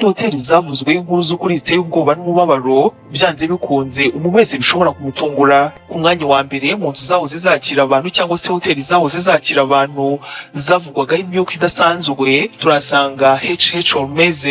Hoteli zavuzweho inkuru z'ukuri ziteye ubwoba n'umubabaro, byanze bikunze umuntu wese bishobora kumutungura. Ku mwanya wa mbere mu nzu zahoze zakira abantu cyangwa se hoteli zahoze zakira abantu zavugwagaho imyuka idasanzwe, turasanga H.H. Holmes.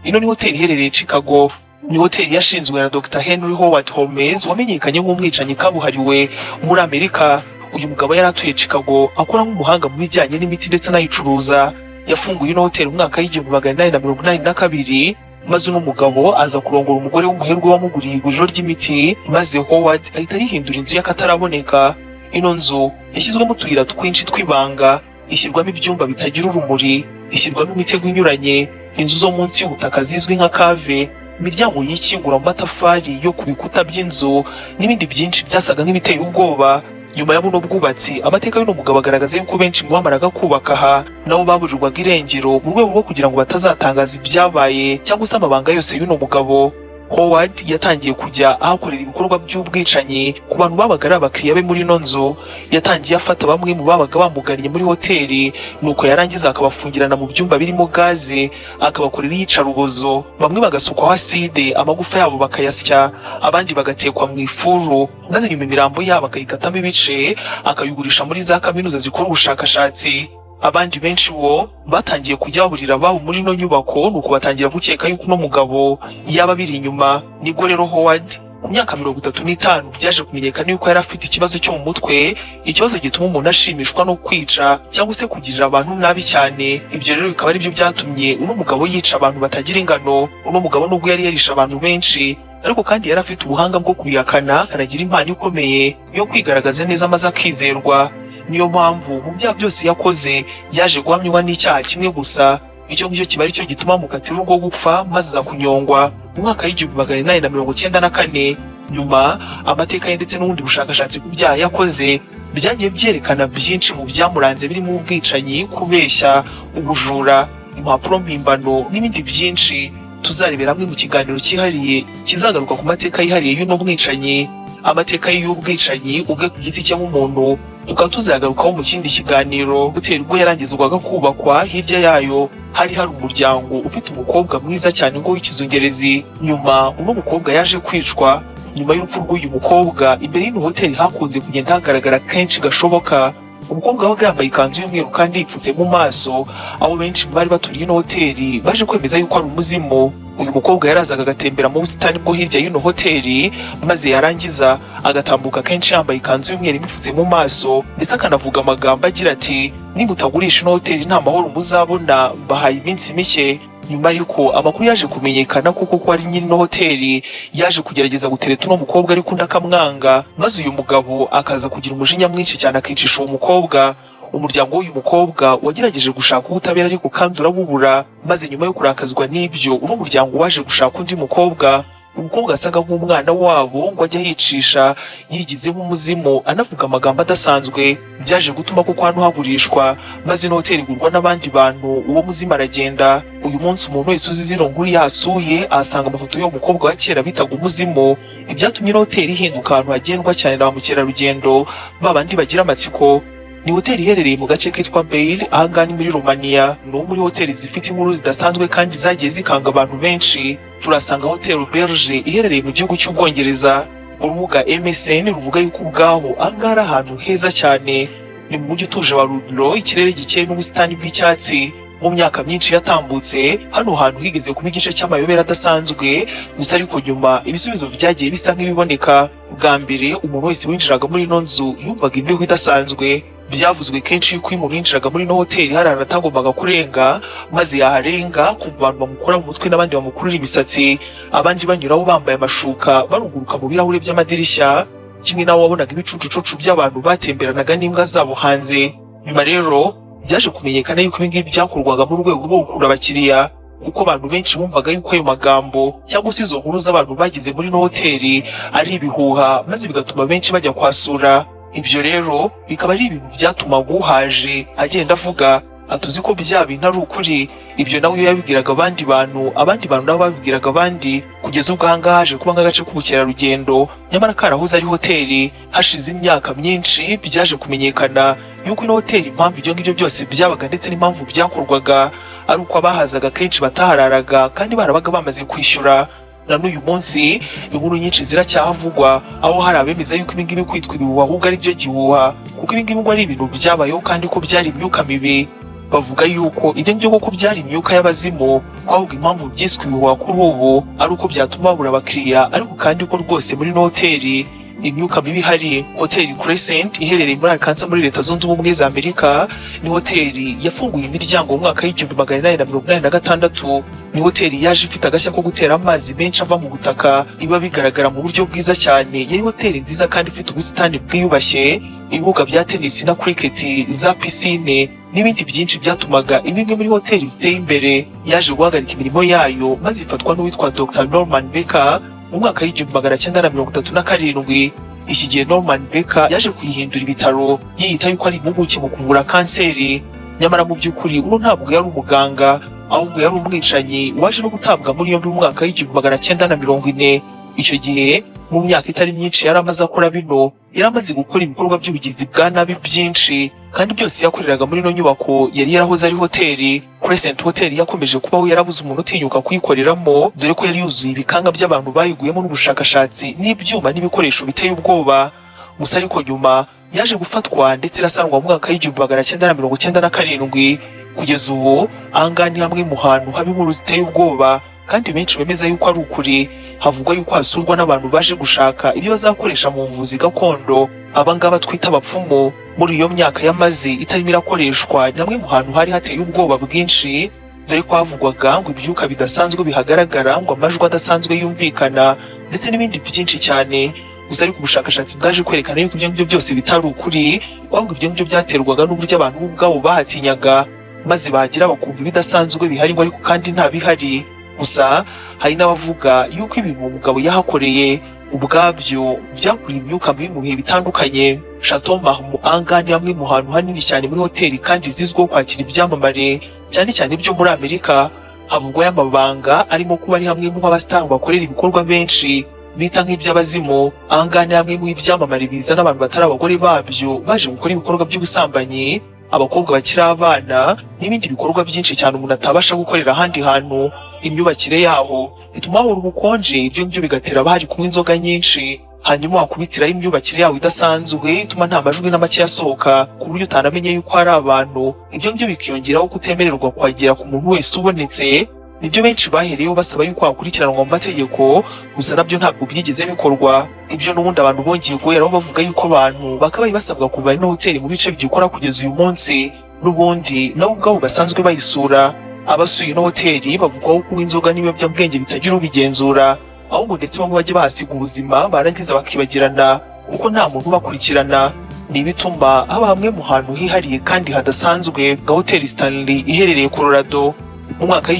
Ino ni hoteli iherereye Chicago. Ni hoteli yashinzwe na Dr Henry Howard Holmes, wamenyekanye nk'umwicanyi kabuhariwe muri Amerika. Uyu mugabo yari atuye Chicago, akora nk'umuhanga mu bijyanye n'imiti ndetse anayicuruza. Yafunguye ino hoteli mu mwaka w'1882, maze uno mugabo aza kurongora umugore w'umuherwe wamuguriye iguriro ry'imiti, maze Howard ahita arihindura inzu y'akataraboneka. Ino nzu yashyizwemo utuyira twinshi tw'ibanga, ishyirwamo ibyumba bitagira urumuri, ishyirwamo imitego inyuranye, inzu zo munsi y'ubutaka zizwi nka cave, imiryango yikingura mu matafari yo ku bikuta by'inzu n'ibindi byinshi byasaga nk'ibiteye ubwoba. Nyuma ya buno bwubatsi, amateka y'uno mugabo agaragaza yuko benshi mu bamaraga kubaka aha nabo baburirwaga irengero mu rwego rwo kugira ngo batazatangaza ibyabaye cyangwa se amabanga yose y'uno mugabo. Howard yatangiye kujya ahakorera ibikorwa by'ubwicanyi ku bantu babaga ari abakiriya be muri ino nzu. Yatangiye afata bamwe mu babaga bamugannye muri hoteli, nuko yarangiza akabafungirana mu byumba birimo gaze, akabakorera iyicarubozo. Bamwe bagasukwaho aside, amagufa yabo bakayasya, abandi bagatekwa mu ifuru, maze nyuma imirambo yabo akayikatamo ibice, akayigurisha muri za kaminuza zikora ubushakashatsi. Abandi benshi bo batangiye kujya baburira ababo muri ino nyubako, nuko batangira gukeka yuko uno mugabo yaba abiri inyuma. Nibwo rero Howard ku myaka 35 byaje kumenyekana yuko yari afite ikibazo cyo mu mutwe, ikibazo gituma umuntu ashimishwa no kwica cyangwa se kugirira abantu nabi cyane. Ibyo rero bikaba aribyo byatumye uno mugabo yica abantu batagira ingano. Uno mugabo, nubwo yari yarishe abantu benshi, ariko kandi yari afite ubuhanga bwo kubihakana, akanagira impano ikomeye yo kwigaragaza neza maze akizerwa. Niyo mpamvu mu byaha byose yakoze yaje guhamywa n'icyaha kimwe gusa. Icyo ngicyo kiba aricyo gituma mukatira urwo gupfa, maze aza kunyongwa mu mwaka w'1894. Nyuma amateka ye ndetse n'ubundi bushakashatsi ku byaha yakoze byagiye byerekana byinshi mu byamuranze, birimo ubwicanyi, kubeshya, ubujura, impapuro mpimbano n'ibindi byinshi tuzarebera hamwe mu kiganiro cyihariye kizagaruka ku mateka yihariye y'uno mwicanyi. Amateka ye y'ubwicanyi ubwe ku giti cye nk'umuntu tukaba tuzagarukaho mu kindi kiganiro. Hoteli ubwo yarangizwaga kubakwa, hirya yayo hari hari umuryango ufite umukobwa mwiza cyane ngo w'ikizungerezi. Nyuma uno mukobwa yaje kwicwa. Nyuma y'urupfu rw'uyu mukobwa, imbere y'ino hoteli hakunze kugenda hagaragara kenshi gashoboka umukobwa wabaga yambaye ikanzu y'umweru kandi yipfutse mu maso, aho benshi mu bari baturiye ino hoteli baje kwemeza yuko ari umuzimu. Uyu mukobwa yarazaga agatembera mu busitani bwo hirya y'ino hoteli, maze yarangiza agatambuka kenshi yambaye ikanzu y'umweru imupfutse mu maso, ndetse akanavuga amagambo agira ati: "Nimutagurisha ino hoteli nta mahoro muzabona, bahaye iminsi mike." Nyuma ariko amakuru yaje kumenyekana kuko ko ari nyiri ino hoteli yaje kugerageza gutereta uno mukobwa, ariko undi akamwanga, maze uyu mugabo akaza kugira umujinya mwinshi cyane akicisha uwo mukobwa. Umuryango w'uyu mukobwa wagerageje gushaka ubutabera, ariko kandi urabubura, maze nyuma yo kurakazwa n'ibyo, uno muryango waje gushaka undi mukobwa, umukobwa asaga nk'umwana wabo, ngo ajye yicisha yigize nk'umuzimu, anavuga amagambo adasanzwe. Byaje gutuma koko hano hagurishwa, maze ino hoteli igurwa n'abandi bantu, uwo muzimu aragenda. Uyu munsi umuntu wese uzi zino nkuru yasuye ahasanga amafoto y'uwo mukobwa wa kera bitaga umuzimu. Ibyatumye ino hoteli ihinduka ahantu hagendwa cyane na ba mukerarugendo, ba bandi bagira amatsiko. Ni hoteli iherereye mu gace kitwa Bale, ahangaha ni muri Romania. Ni umwe muri hoteli zifite inkuru zidasanzwe kandi zagiye zikanga abantu benshi. Turasanga Hoteli Berge iherereye mu gihugu cy'Ubwongereza. Urubuga MSN ruvuga yuko ubwaho ahangaha ari ahantu heza cyane. Ni mu mujyi utuje wa Ludlow, ikirere gikeye n'ubusitani bw'icyatsi. Mu myaka myinshi yatambutse, hano hantu higeze kuba igice cy'amayobera adasanzwe gusa, ariko nyuma ibisubizo byagiye bisa nk'ibiboneka. Bwa mbere umuntu wese winjiraga muri ino nzu yumvaga imbeho idasanzwe. Byavuzwe kenshi yuko iyo umuntu yinjiraga muri ino hoteli hari ahantu atagombaga kurenga, maze yaharenga kumva abantu bamukora mu mutwe n'abandi bamukurura imisatsi, abandi banyuraho bambaye amashuka, barunguruka mu birahure by'amadirishya, kimwe nawe wabonaga ibicucucucu by'abantu batemberanaga n'imbwa zabo hanze. Nyuma rero byaje kumenyekana yuko ibi ngibi byakorwaga mu rwego rwo gukurura abakiriya, kuko abantu benshi bumvaga yuko ayo magambo cyangwa se izo nkuru z'abantu bagize muri ino hoteli ari ibihuha, maze bigatuma benshi bajya kuhasura. Ibyo rero bikaba ari ibintu byatumaga uhaje agenda avuga atuzi ko bya bintu ari ukuri. Ibyo nawe iyo yabibwiraga abandi bantu, abandi bantu nabo babibwiraga abandi, kugeza ubwo ahangaha haje kuba nk'agace k'ubukerarugendo, nyamara karahoze ari hoteli. Hashize imyaka myinshi byaje kumenyekana yuko yuko ino hoteli impamvu ibyo ngibyo byose byabaga ndetse n'impamvu byakorwaga ari uko abahazaga kenshi batahararaga kandi barabaga bamaze kwishyura. Na n'uyu munsi inkuru nyinshi ziracyahavugwa, aho hari abemeza yuko ibingibi kwitwa ibihuha ahubwo ari byo gihuha, kuko ibingibi ngo ari ibintu byabayeho kandi ko byari imyuka mibi. Bavuga yuko ibyo ngibyo koko byari imyuka y'abazimu, ko ahubwo impamvu byiswe ibihuha kuri ubu ari uko byatuma babura abakiriya, ariko kandi ko rwose muri ino hoteli imyuka mibi ihari. Hoteli Crescent iherereye muri Arkansas muri Leta Zunze Ubumwe za Amerika ni hoteli yafunguye imiryango mu mwaka w'1886. Ni hoteli yaje ifite agashya ko gutera amazi menshi ava mu butaka, iba bigaragara mu buryo bwiza cyane. Yari hoteli nziza kandi ifite ubusitani bwiyubashye, ibibuga bya tenisi na cricket, za pisine n'ibindi byinshi byatumaga iba imwe muri hoteli ziteye imbere. Yaje guhagarika imirimo yayo maze ifatwa n'uwitwa Dr Norman Baker mu mwaka w'1937. Iki gihe Norman Baker yaje kuyihindura ibitaro, yiyita yuko ari impuguke mu kuvura kanseri. Nyamara mu by'ukuri uno ntabwo yari umuganga, ahubwo yari umwicanyi waje no gutabwa muri yombi mu mwaka w'1940. Icyo gihe, mu myaka itari myinshi yari amaze akora bino, yari amaze gukora ibikorwa by'ubugizi bwa nabi byinshi, kandi byose yakoreraga muri ino nyubako yari yarahoze ari hoteli. Crescent Hotel yakomeje kubaho yarabuze umuntu utinyuka kuyikoreramo, dore ko yari yuzuye ibikanga by'abantu bayiguyemo n'ubushakashatsi n'ibyuma n'ibikoresho biteye ubwoba. Gusa ariko nyuma yaje gufatwa ndetse irasanwa mu mwaka w'1997. Kugeza ubu ahangaha ni hamwe mu hantu haba inkuru ziteye ubwoba kandi benshi bemeza yuko ari ukuri. Havugwa yuko hasurwa n'abantu baje gushaka ibyo bazakoresha mu buvuzi gakondo, aba ngaba twita abapfumu. Muri iyo myaka yamaze itarimo irakoreshwa, ni hamwe mu hantu hari hateye ubwoba bwinshi, dore ko havugwaga ngo ibyuka bidasanzwe bihagaragara, ngo amajwi adasanzwe yumvikana ndetse n'ibindi byinshi cyane. Gusa ariko ubushakashatsi bwaje kwerekana yuko ibyo ngibyo byose bitari ukuri, ahubwo ibyo ngibyo byaterwaga n'uburyo abantu bo ubwabo bahatinyaga, maze bagira bakumva ibidasanzwe bihari ngo ariko kandi nta bihari. Gusa hari n'abavuga yuko ibintu uwo mugabo yahakoreye ubwabyo byakuriye imyuka mibi mu bihe bitandukanye. Chateau Marmont ahangaha ni hamwe mu hantu hanini cyane muri hoteli kandi zizwiho kwakira ibyamamare, cyane cyane byo muri Amerika. Havugwayo amabanga arimo kuba ari hamwe mu abasitari bakorera ibikorwa benshi bita nk'iby'abazimu. Ahangaha ni hamwe mu ibyamamare bizana abantu batari abagore babyo baje gukora ibikorwa by'ubusambanyi, abakobwa bakiri abana n'ibindi bikorwa byinshi cyane umuntu atabasha gukorera ahandi hantu. Imyubakire yaho ituma habura ubukonje, ibyo ngibyo bigatera abahari kunywa inzoga nyinshi. Hanyuma wakubitiraho imyubakire yaho idasanzwe ituma nta majwi na make asohoka, ku buryo utanamenye yuko hari abantu. Ibyo ngibyo bikiyongeraho kutemererwa kuhagera ku muntu wese ubonetse. Nibyo benshi bahereyeho basaba yuko hakurikiranwa mu mategeko, gusa nabyo ntabwo byigeze bikorwa. Ibyo n'ubundi abantu bongeye guheraho bavuga yuko abantu bakabaye basabwa kuva ino hoteli mu bice byikora kugeza uyu munsi, n'ubundi nabo ubwabo basanzwe bayisura. Abasuye ino hoteli bavugwaho kunywa inzoga n'ibiyobyabwenge bitagira ubigenzura, ahubwo ndetse bamwe bajya bahasiga ubuzima barangiza bakibagirana kuko nta muntu ubakurikirana. Ni ibituma haba hamwe mu hantu hihariye kandi hadasanzwe nka Hoteli Stanley iherereye Colorado. Mu mwaka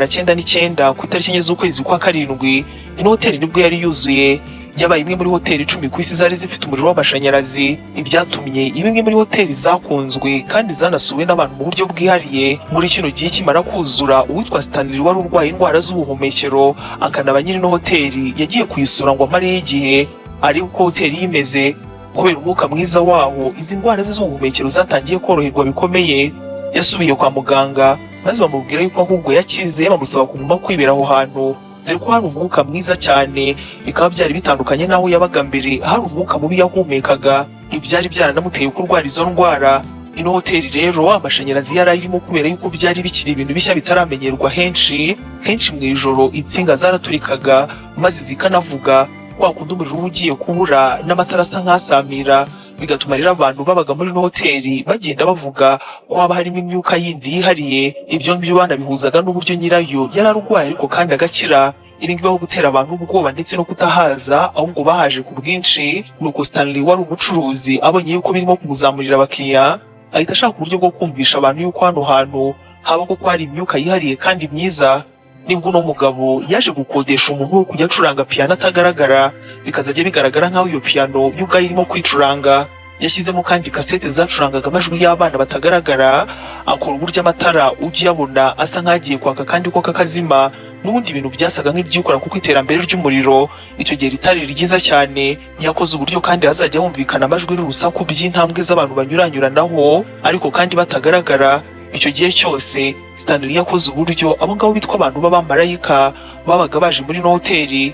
w'1909, ku itariki 4 z'ukwezi kwa karindwi, ino hoteli nibwo yari yuzuye. Yabaye imwe muri hoteli 10 ku isi zari zifite umuriro w'amashanyarazi, ibyatumye iba imwe muri hoteli zakunzwe kandi zanasuwe n'abantu mu buryo bwihariye. Muri kino gihe ikimara kuzura, uwitwa Stanley wari urwaye indwara z'ubuhumekero akanaba nyiri ino hoteli yagiye kuyisura ngo amareyo igihe arebe uko hoteli imeze. Kubera umwuka mwiza waho, izi ndwara ze z'ubuhumekero zatangiye koroherwa bikomeye. Yasubiye kwa muganga maze bamubwira yuko ahubwo yakize, bamusaba kuguma kwibera aho hantu, dore ko hari umwuka mwiza cyane, bikaba byari bitandukanye n'aho yabaga mbere hari umwuka mubi yahumekaga, ibyari byaranamuteye kurwara izo ndwara. Ino hoteli rero amashanyarazi yari ayirimo, kubera yuko byari bikiri ibintu bishya bitaramenyerwa henshi. Kenshi mu ijoro insinga zaraturikaga maze zikanavuga, kwa kundi umuriro uba ugiye kubura n'amatara asa nk'asamira, bigatuma rero abantu babaga muri ino hoteli bagenda bavuga ko haba harimo imyuka yindi yihariye. Ibyo ngibyo banabihuzaga n'uburyo nyirayo yari arwaye ariko kandi agakira. Ibi ngibi aho gutera abantu ubwoba ndetse no kutahaza, ahubwo bahaje ku bwinshi. Nuko Stanley wari umucuruzi abonye yuko birimo kumuzamurira abakiriya, ahita ashaka uburyo bwo kumvisha abantu yuko hano hantu haba koko hari imyuka yihariye kandi myiza. Nibwo uno mugabo yaje gukodesha umuntu wo kujya acuranga piyano atagaragara, bikazajya bigaragara nk'aho iyo piyano yo ubwayo irimo kwicuranga. Yashyizemo kandi kasete zacurangaga amajwi y'abana batagaragara, akora uburyo amatara ujya uyabona asa nk'agiye kwaka kandi ko kakazima, n'ubundi ibintu byasaga nk'ibyikora kuko iterambere ry'umuriro icyo gihe ritari ryiza cyane. Yakoze uburyo kandi hazajya humvikana amajwi n'urusaku by'intambwe z'abantu banyuranyuranaho ariko kandi batagaragara. Icyo gihe cyose Stanley yakoze uburyo abo ngabo bitwa abantu b'abamarayika babaga baje muri ino hoteli.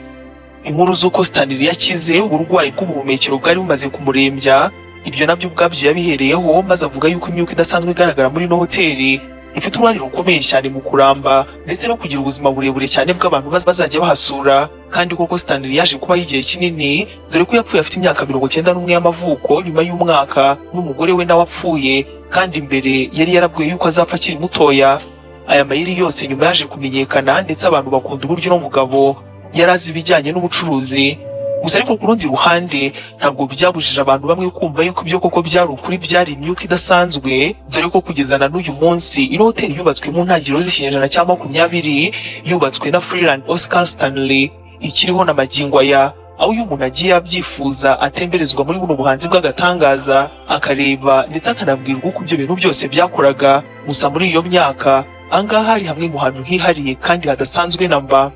Inkuru z'uko Stanley yakize uburwayi bw'ubuhumekero bwari bumaze kumurembya, ibyo nabyo ubwabyo yabihereyeho maze avuga yuko imyuka idasanzwe igaragara muri ino hoteli ifite uruhare rukomeye cyane mu kuramba ndetse no kugira ubuzima burebure cyane bw'abantu bazajya bahasura. Kandi koko Stanley yaje kubaho igihe kinini, dore ko yapfuye afite imyaka 91 y'amavuko, nyuma y'umwaka n'umugore we nawe apfuye, kandi mbere yari yarabwiwe yuko azapfa akiri mutoya. Aya mayeri yose nyuma yaje kumenyekana, ndetse abantu bakunda uburyo uno mugabo yari azi ibijyanye n'ubucuruzi. Gusa ariko ku rundi ruhande, ntabwo byabujije abantu bamwe kumva yuko ibyo koko byari ukuri, byari imyuka idasanzwe, dore ko kugeza na n'uyu munsi ino hoteli yubatswe mu ntangiriro z'ikinyejana cya 20, yubatswe na Freeland Oscar Stanley, ikiriho na magingo aya, aho iyo umuntu agiye abyifuza atemberezwa muri buno buhanzi bw'agatangaza, akareba ndetse akanabwirwa uko ibyo bintu byose byakoraga. Gusa muri iyo myaka, ahangaha hari hamwe mu hantu hihariye kandi hadasanzwe na mba.